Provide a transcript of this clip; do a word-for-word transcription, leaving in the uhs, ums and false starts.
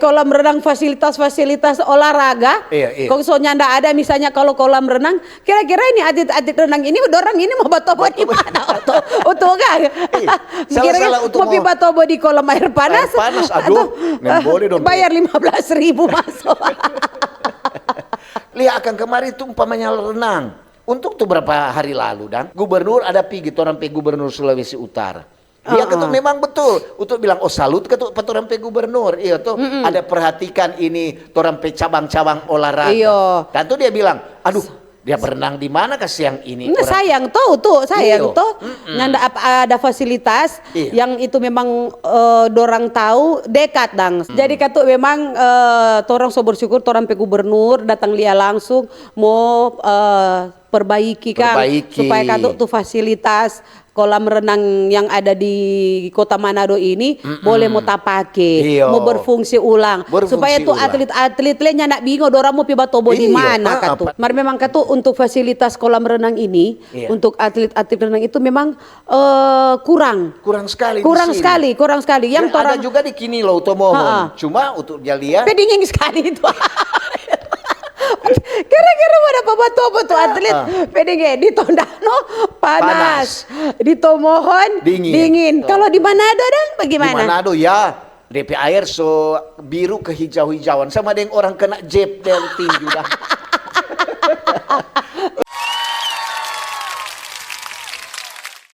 kolam renang, fasilitas-fasilitas olahraga. Iya, iya. Kong so nyanda ada, misalnya kalau kolam renang, kira-kira ini atlet-atlet renang ini, dorang ini mo batobo di mana? Oto, oto kan? Iya, salah-salah oto Kira-kira mo pi mo. Batobo di kolam air panas? Air panas, aduh, nembole dong. Bayar lima belas ribu masuk. Lia, akang kamari tu umpamanya renang. Untuk tu berapa hari lalu, dang, gubernur ada pigi, torang pe gubernur Sulawesi Utara. Dia katu memang betul untuk bilang, "Oh, salut katu pa torang pe gubernur." Iya tu, ada perhatikan ini torang pe cabang-cabang olahraga. Iyo. Tentu dia bilang, "Aduh, dia berenang di mana, kasiang ini Nah, orang." sayang to, tu sayang Iyo. to. Nyanda ap- ada fasilitas Iyo. yang itu memang eh, dorang tahu dekat, dang. Jadi katu memang eh, torang so bersyukur, torang pe gubernur datang lia langsung mo eh, perbaiki, kang, Perbaiki. Supaya katu tu fasilitas kolam renang yang ada di Kota Manado ini boleh mo tapake, Iyo. mo berfungsi ulang. Berfungsi Supaya tu ulang. Atlet-atlet le nyanda bingo dorang mo pi batobo di Iyo, mana, ah, katu. Mar memang katu untuk fasilitas kolam renang ini, Iya. untuk atlet-atlet renang itu memang eh, kurang. Kurang sekali di Kurang sini. sekali, kurang sekali. Yang Dan ada torang juga di Kinilow, Tomohon. Ha-ha. Cuma untuk dia lihat, Pe dingin sekali itu. Kira-kira mo dapa batobo tu atlet. Pe dingin. Di Tondano panas. Di Tomohon Dingin. Dingin. Kalau di Manado, dang, di bagaimana? Manado ya, depe air so biru kehijau-hijauan, sama deng orang kena jep dari tinju dah.